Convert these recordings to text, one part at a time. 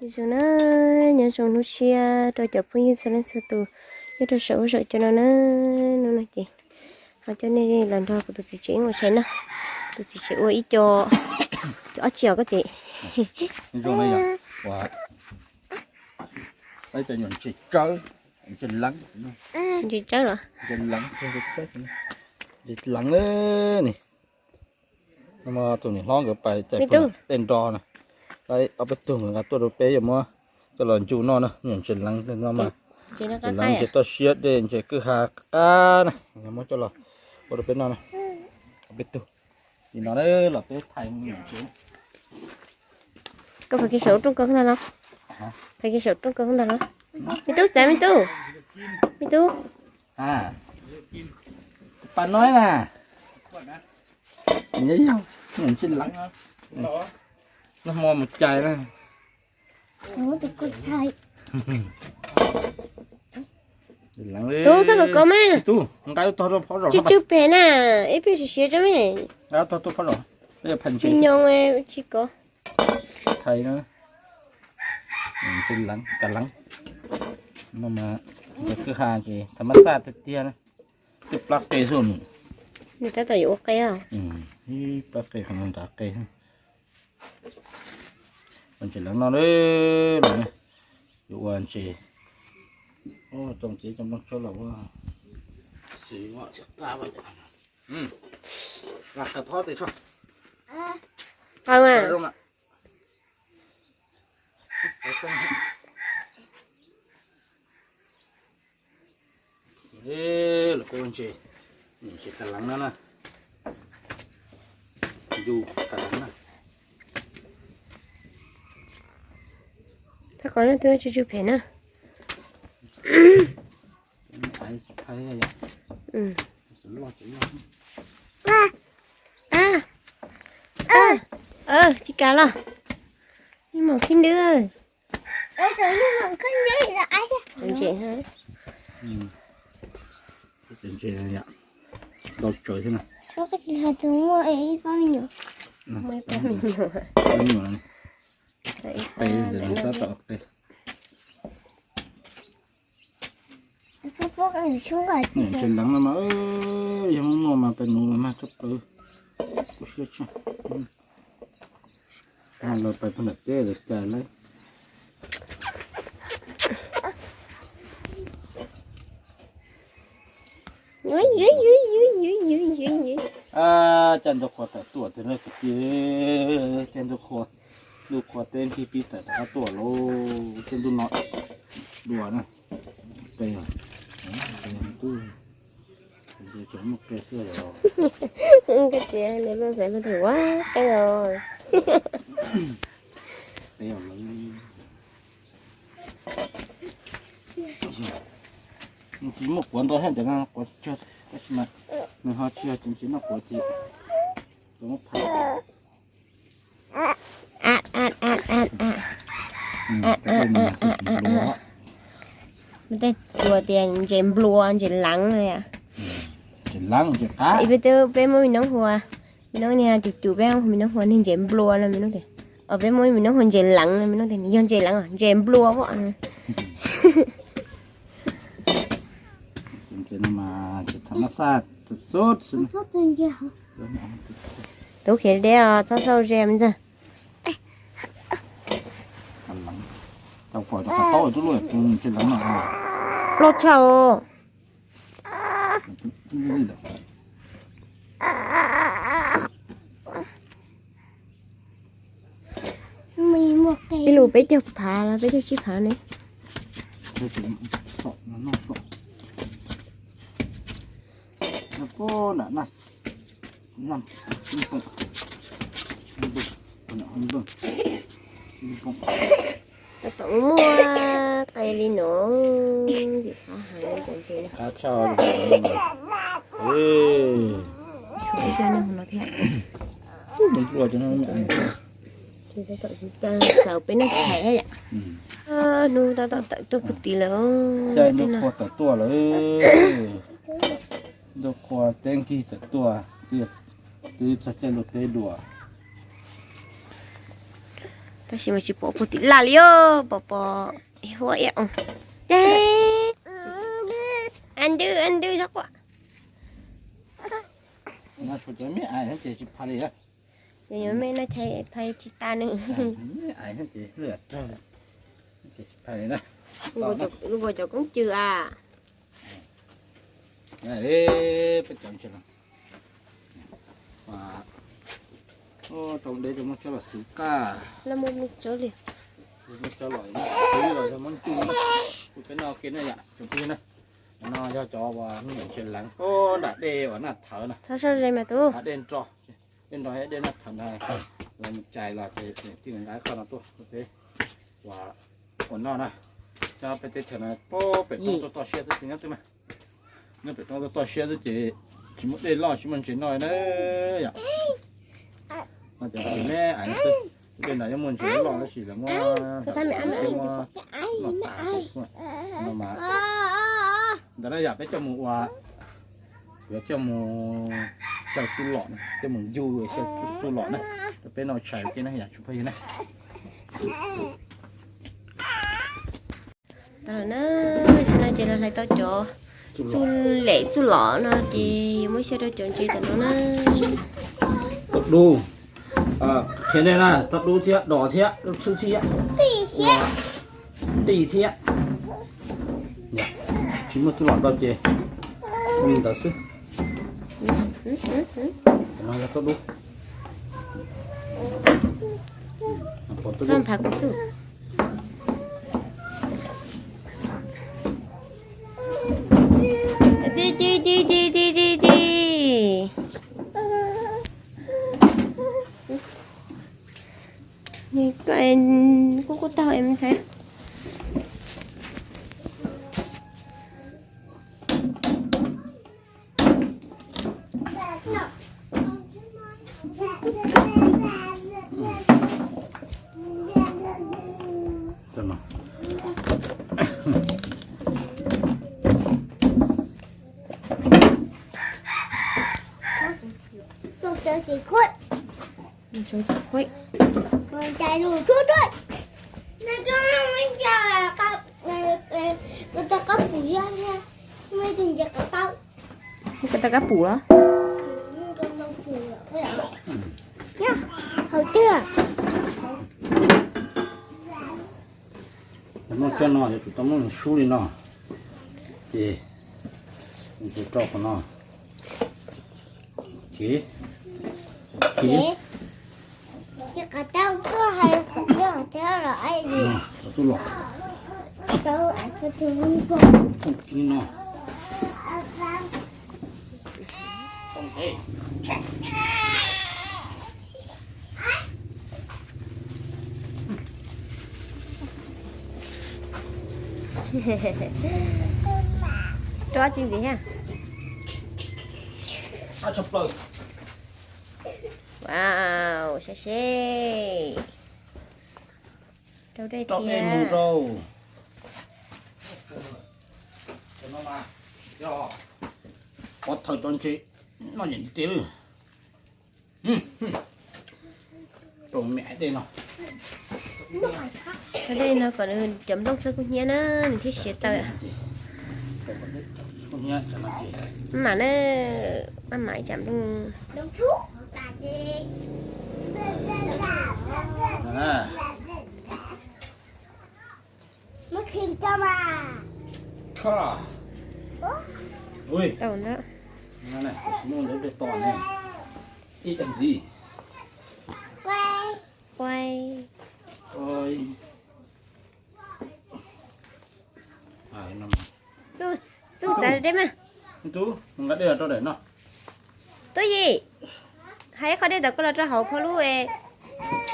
Nyob zoo na, nyob zoo hnub tshiab rau cov phooj ywg txhua leej txhua tus nyob rau saum huab saum cua no na. Hnub no ces ho coj nej los nrog kuv tus txiv tsev ua tshais no. Tus txiv tsev ua ib co, cov ob tsi os koj txiv. Ntses tsawb, ntses leev, ntses tsawb los, ntses leev, ntses leev ni. Tus niam hlob nkawd pais cais tej nro na, ob peb tug nkawd nqa tuaj rau peb yuav muab coj los ncu noj na. Nyuam ntses leev no mas, ntses leev ntses toj siab dej ntses kwj ha qab na, muab coj los ua rau peb noj na. Ob peb tug, nim no los peb thais mus nyuam ntses. Koj pais kiag saum rooj koj ntag los, pais kiag saum rooj koj ntag los. Me tub, txav me tub, me tub. Pas no na, nyuam ntses leev, nag hmo mus cais na. Tub, txhob kov kov mas, tsw tsw pem na, ib pliag siav siav tso me. Tsw nyoos tsis kov. Thais no, leev, kav leev no mas, kwj ha ces thaum mab xaj tiag tiag na, twb plab qe xwb. Nws tab tom yuav ua qe os. Ib plab qe qhov no nrad qe. Ua ntses leev no lawm, yuav ua ntses, tsoom txiv tsoom nplooj tshab los ua xwm, qhov tod tes tso. Qau mas. Los peb ua ntses, ntses kav leev no na, ncu kav leev na. Thaj kov no twb tsw tsw phem na. Tsis kav los, me mom khib ntswb. Ntau tsawv thiab na. Ib nyuam, ib nyuam, ib nyuam, ntses leev no mas, yog muaj muaj mas peb nuv mas tsob plawv, kuv siab tshaj. Los pais pog nram teb lawv cais lawm. Cas ntu qhua tawm tuaj tiag na kwv tij, cas ntu qhua, ntu qhua teb nkig pib tawm rov qab tuaj lauj, tej ntu no dua na. Qe, tub, tseem muaj qe xwb os. Koj tias nws loj xaiv loj tug ua qe os. Qe os lawm. Tsis muaj quav ntau thiab ntawm no, quav tsawg tab sis mas nws ho tsis yog tseem tsis noj quav ces muab phais. Tej tsuas tias ntses nplua, ntses leev. Peb twb, peb muab me noob hu ua, me noob niag cum cum peb hu me noob hu ua niag ntses nplua no me noob tias. Os, peb muab me noob hu ua ntses leev no me noob tias nws yog ntses leev os, ntses nplua os. Tub khiav deb os, txhob xauj ze me ntxawg. Loj tshaj. Ib lus peb caug phav los peb caug tsib phav ne. Tab tom muaj qe li no, ntxim qab heev cov ntses no. Tshuav ib co nyob hauv no thiab. Ces tab tom txaws peb noj tshais yom. Hnub tab tom tawm tuaj puag tid lawm. Caij ntuj qhua tawm tuaj lawm. Ntuj qhua teb nkig tawm tuaj, twb txog caij luaj teb dua. Tab sis mas tsis pom puag tim laj li os, pom pom huab iab os. Ab ntwg, ab ntwg, txhob quaj. Ces yuav me no ces phais tsis tas nws. Ces phais li na. Lub ua cov koob cws a. Peb cov ntses los, rau deb rau muab cov los xwb qab. Muab cov los xwb los yog muab ncuj, kuv peb noj ua ke na yom tsoom phooj ywg na. No yog cov uas me nyuam ntses leev nram dej uas Naj Thawv na. Nram dej nrog, dej nrog dej Naj Thawv ntag. Los mus cais los ces tij nqa qhov no tuaj rau peb ua, ua noj na. Cov peb teb chaws no pem roob toj toj siab xwb ces nyob twb na, nyob pem roob toj toj siab xwb ces tsis muaj dej loj tsis muaj ntses noj na yom. No ces me ais xwb, dej nrad yeej muaj ntses loj tab sis lawv muab, muab noj tas no mas. Ntawd na yom, peb coj mus ua, yuav coj mus xyaw txuj lom, coj mus ncuj xyaw txuj lom na, rau peb noj tshais ua ke na yom tsoom phooj ywg na. Tau lawm na, tam sim no ces lawv hlais tau cov txuj lem txuj lom no ces yuav muab xyaw rau cov ntses tam no na. Tau dub, qhia nej na, tau dub thiab dos thiab lub txhwb thiab, qij thiab. Tsis muaj txuj lom ntau ces ua li ntawd xwb. Tam no yog tau dub. Txhob nphav kuv txuj. Ti ti ti ti ti ti ti. Kuj kuj tau em ntxhais. Koj tau kab pum los? Hauv twg? Muab cov no yuav tsum tau muab sub li no, ces rau qhov no, ces, ces tub los li no. Rau tsis ntxiv thiab. Wow, saib seb. Rau dej thiab. Pov thawj cov ntses noj yeej tiag tiag li. Rau me dej no. Dej no kom nws cov nplooj txhawb kub hnyiab na, nws thiaj siav tawm. Maj mam na, maj mam ib tsam nplooj. Tau ntawd. Muaj ntawd peb tos ne. Ib tag ntxiv. Quay. Txuj txav dej mas. Tub, nqa dej los rau daim no. Tub Yim, hais ib qho dej tom koj los rau hauv phau lub,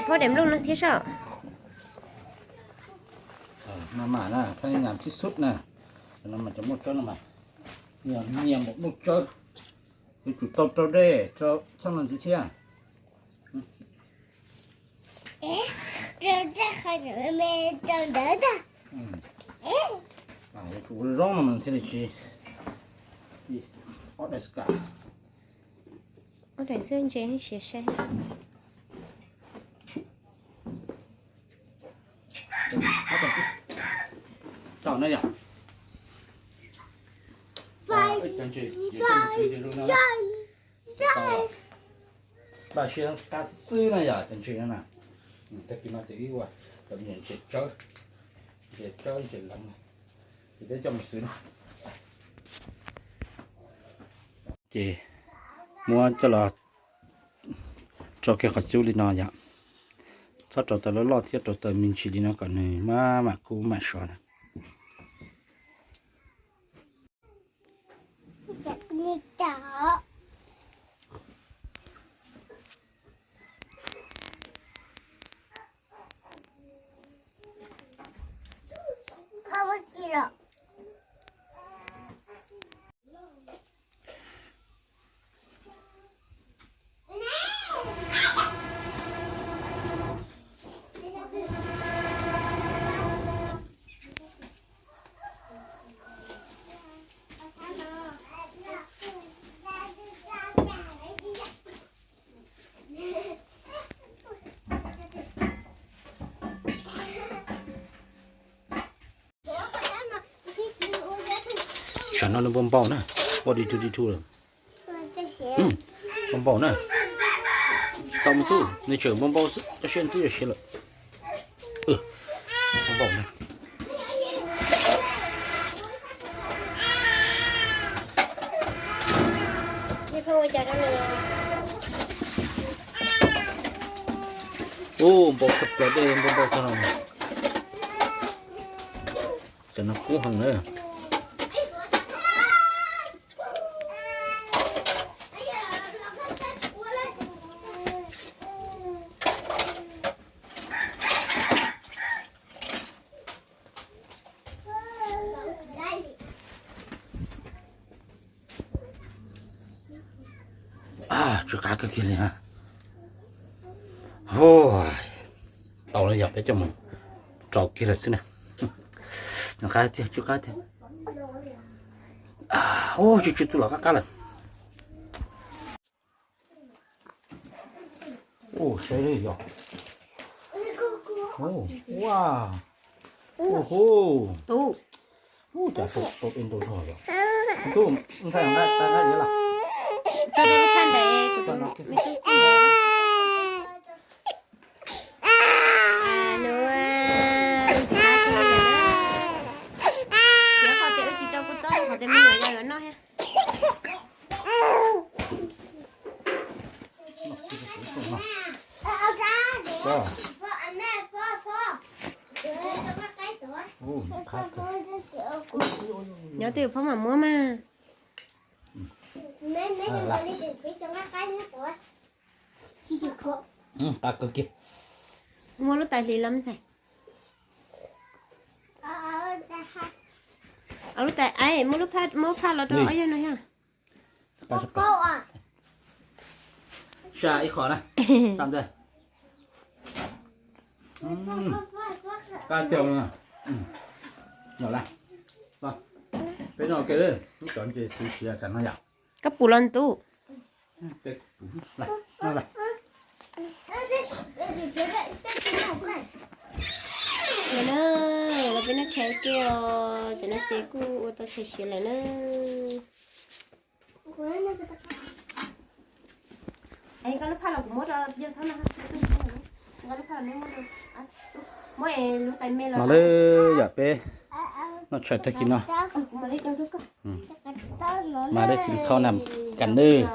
phau daim nplooj no thiab soj. Maj mam na, thaj nyam tib xub na. No mas cov nplooj tsawb no mas, nyiam npaum nplooj tsawb. Yuav tsum tau rau dej, txhob no ntxiv thiab. Yuav tsum ua zoo no mas thiaj li tsis, ob daim xwb ntses siav sai. Tau na yom. Ib cov ntses yuav coj mus xwb ces zoo no. Laj siab qab xwb na yom, cov ntses no na. Tag kis no ces wb ua cov ntses tsawb, ntses tsawb ntses leev na, ces peb coj mus xwb na. Ces muab coj los rau kiag qhov cub li no yom. Txhob rau taws loj loj thiab rau taws me ntsis li no kom nws maj mam kub mam sov na. Tsam no nws npau npau na, npau di thu di thu lawm. Npau npau na. Tau mus tub, nws tseem npau npau xwb, tab sis twb yog siav lawm. Npau npau na. Ub, npau tshaj plaws dej, npau npau txog no. Cov no kub heev na. Tsw qab kawg kiag li na. Tau lawm yog peb coj mus rau kiag lawm xwb na. Qab tiag, tsw qab tiag. Ub, tsw tsw tus los qab qab lawm. Ub, saib li yog. Ua, ua hu. Ub, cas tau ib ntu zog yog. Tub, ntxhais nqa, nqa nqa yuav los. Tias qhov tias wb tsis rau kuv txob, qhov tias me nyuam yaus yuav noj thiab. Nyob twg phob mam muab mas. Qab kawg kiag. Muab lub tais hliv los ntxhais. Lub tais, muab lub phaj, muab phaj los rau ob yawg no thiab. Sa ib qho na. Sa ntej. Qab tiag no. Peb noj ua ke, ib cov ntses xwb siav tas no yom. Koj pum los ntuj. Los na, los peb noj tshais ua ke os, cov no ces kuj ua tau tshais siav lawm na. Koj lub phaj los kuv muab rau yawg Thoob no, koj lub phaj los muab rau, muab lub tais me los. Mas lawm yom, peb noj tshais tag kis no. Mas lawm tus khau nam kam nws.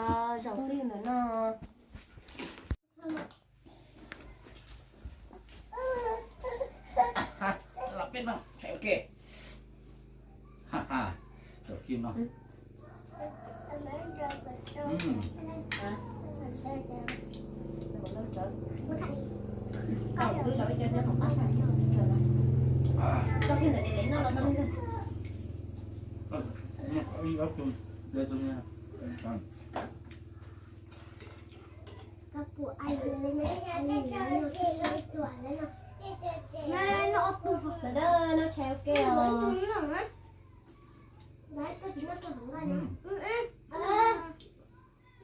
Los peb noj tshais ua ke. Ha ha, tau kiag no. Noj tshais ua ke os.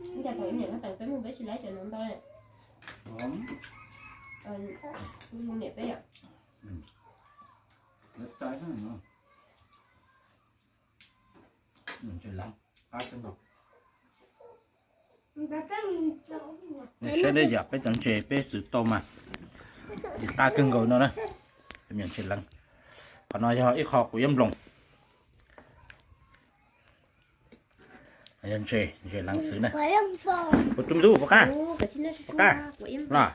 Ib yam thaum niam no tawm peb mus peb tsis laib cov no ntau. Niam peb yom. Saib dej yom, peb cov ntses peb txwv tau mas qab kawg nkaus no na. Ntses leev, qhov no yog ib qho quav yeeb nploos. Yog ntses, ntses leev xwb na. Ua tus me tub, puas qab? Puas qab los?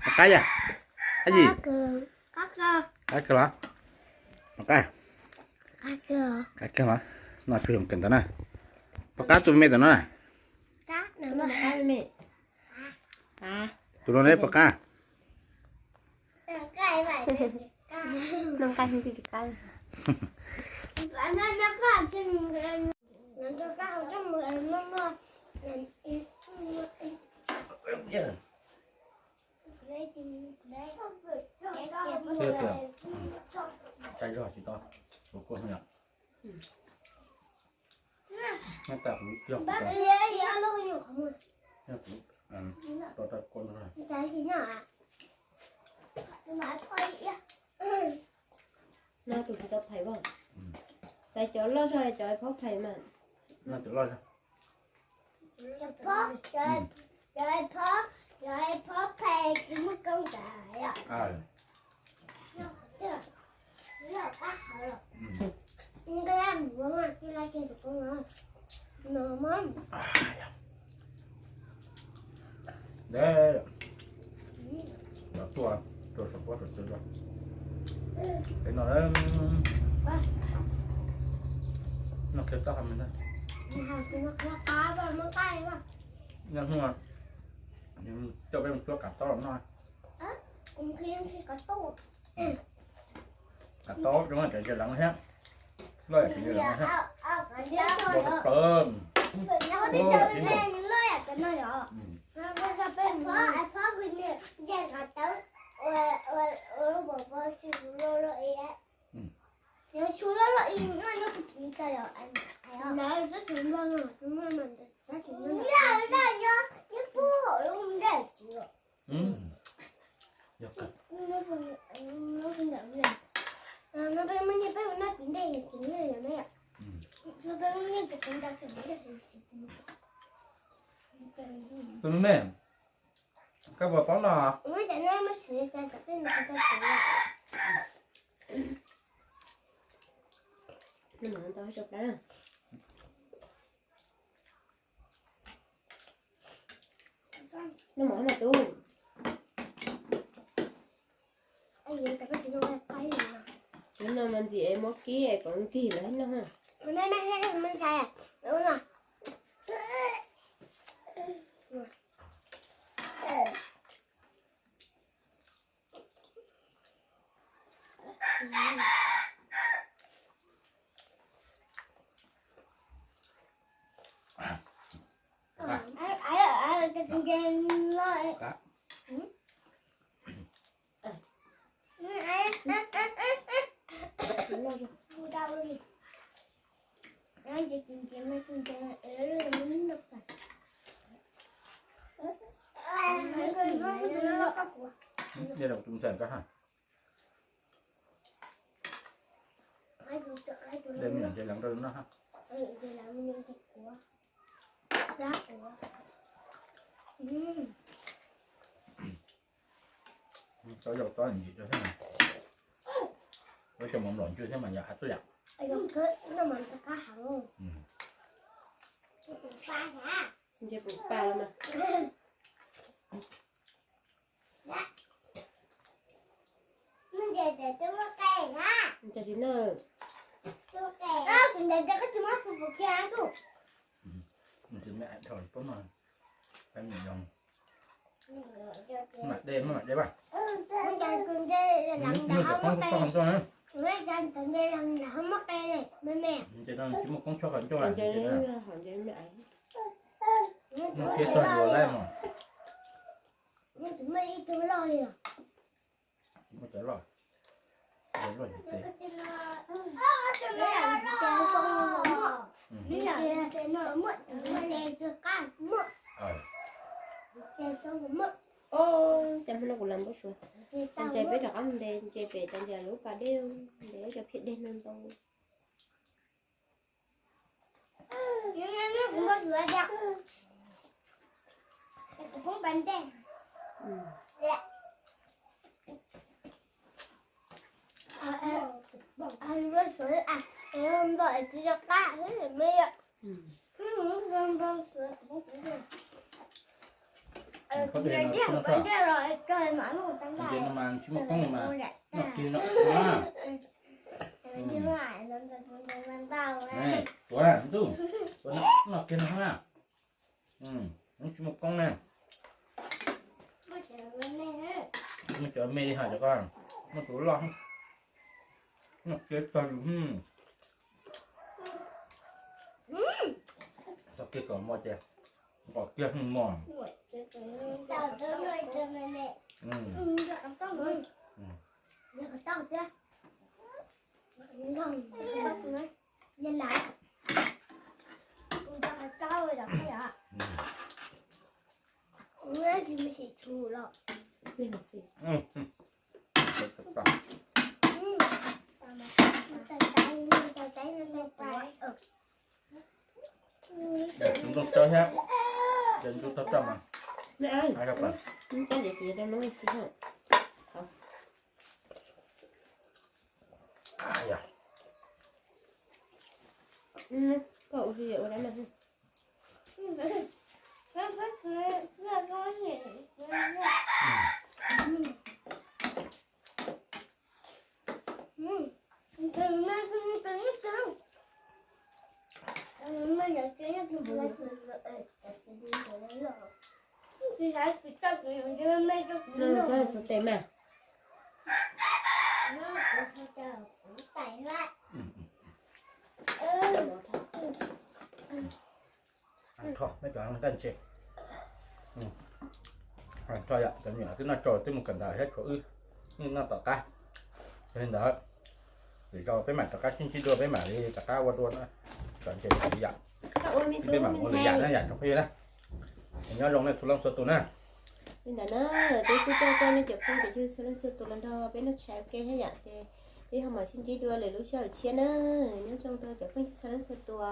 Puas qab yom? Qab yim? Qab kawg los? Puas qab? Qab kawg los? No tsuas yog kawg ntawd na. Puas qab tus me ntawm no na? Tus no ne puas qab? Tsaib zog tsis tau, kuv kuj yom. No tus tsis tau phais as. Xaiv cov loj zog cov phob phais mas. Cov phob, cov phob phais tsis muaj koob tas. Tuaj, tuaj saum pob saum cua. No, no qhia tau hais nyob hnub no coj peb mus cuab kav taub los noj. Kav taub zoo cov ntses leev thiab, loj yam cov ntses leev thiab. Npau taws plaws. Yog kawg. Tus me me, koj puas paub noj? Noj mov mas tub. Tub no mas ntxim es muab kib es koov kig lawv noj. Dej me nyuam ntses leev rau no ha. Tsob yau tsob ntsim rau thiab. Ua cov mov lom ntsws thiab mas yog hav tuaj yam. Ntses pum pa los mas. Ntses tsis noj. Mam dej, mam dej pa. Nws cov qoob txhob qhov ncauj na. Ntses no tsis muaj qoob txhob qhov ncauj na. Nws thiab tog yuav laij mas. Tsis muaj cov loj, cov loj ces tes. Cov hmo no kuv lam npau suav, ntshe peb rov qab mus ntes ntses pem cov ntiav lub pas dej, ntes cov phiaj dej no ntau. Ntses no mas tsis muaj koob li mas noj kiag no. Tuav na ntuj, noj kiag no na. Tsis muaj koob na. Muaj cov me li hos cov ko, muaj tus loj, noj kiag tag yus. Txog kiag kom mos ces nqos kiag mos. Tus ntoo tsawb thiab, ces ntoo tog rau mas. Koj ua si ua dab no. Txhob xav tes mas. Rho nej cov kaj ntses. Rho yom, cov me nyuam twb noj tsau twb mus kawm ntawv thiab tshuav wb, wb noj tom qab. Yog li ntawd, lwm zaus peb mam rov qab sib ntsib dua, peb mam li rov qab ua dua na. Cov ntses no yom, peb mam ua lwm yam na yom tsoom phooj ywg na. Nyob zoo nej txhua leej txhua tus na. Li ntawd na, peb kuj coj coj nej cov phooj cov ywg txhua leej txhua tus los nrog peb noj tshais ua ke thiab yom, ces peb ho mam sib ntsib dua lwm lub sij hawm tshiab na. Nyob zoo rau cov phooj ywg txhua leej txhua tus.